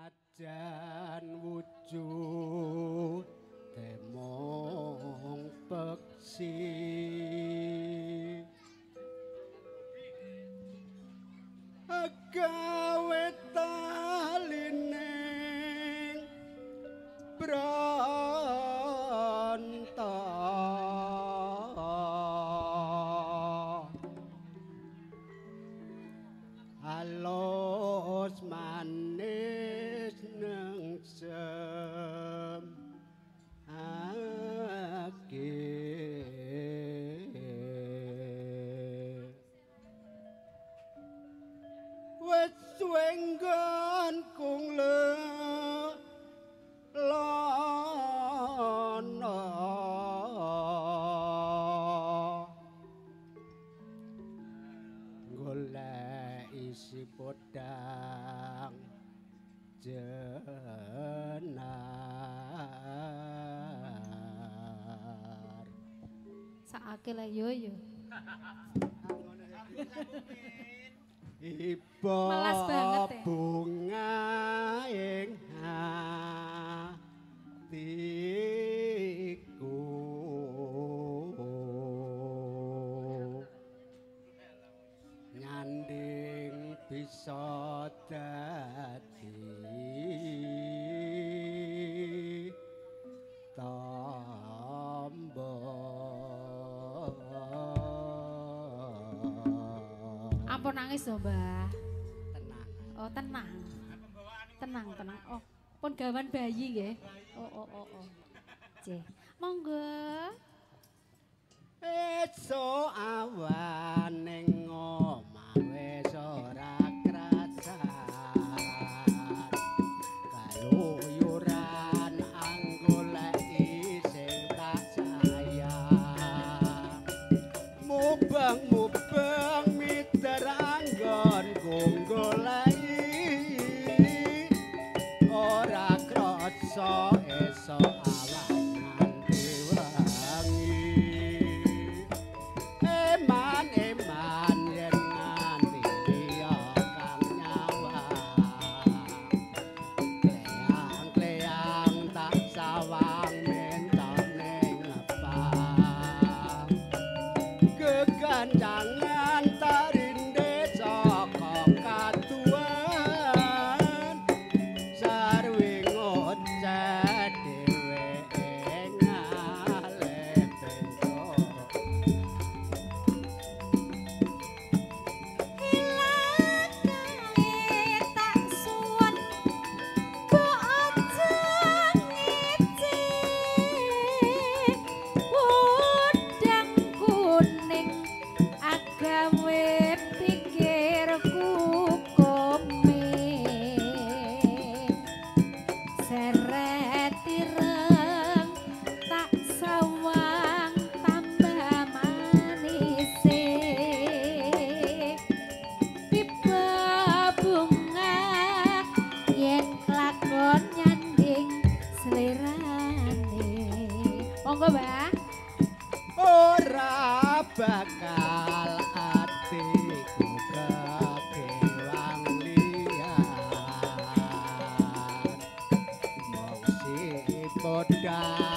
Senajan wujud temong peksi gawe talining branta halus manis nengsem ake wis wenggon kung lana golek isi podang jenar. Sakake lah yo yo. Iba Melas banget ya. Bunga ing hatiku nyanding bisa dadi tamba. Ampun nangis lho, Mbah. Tenang. Oh, tenang. Tenang, tenang. Oh, pun gawan bayi nggih. Oh, oh, oh, oh. Cih. Monggo. Esuk awan ning omah wis ora krasan. Kaluyuran anggoleki sing tak sayang. Mubeng-mubeng miter anggonku goleki ora krasa esuk awan nganti wengi. Eman-eman yen nganti liya kang nyawang. Kleang-kleang tak sawang mentok ning ngepang. Gegancangan tarinde saka katuan. Sarwi ngoceh dhewe ngalih bento. Tak suwun kok aja ngece udang kuning agawe pikirku koming seret ireng tak sawang tambah manise tiba bunga yen kelakon nyanding selerane. Monggo, Mbah. Ora bakal atiku kekewang liyan. Mung si podang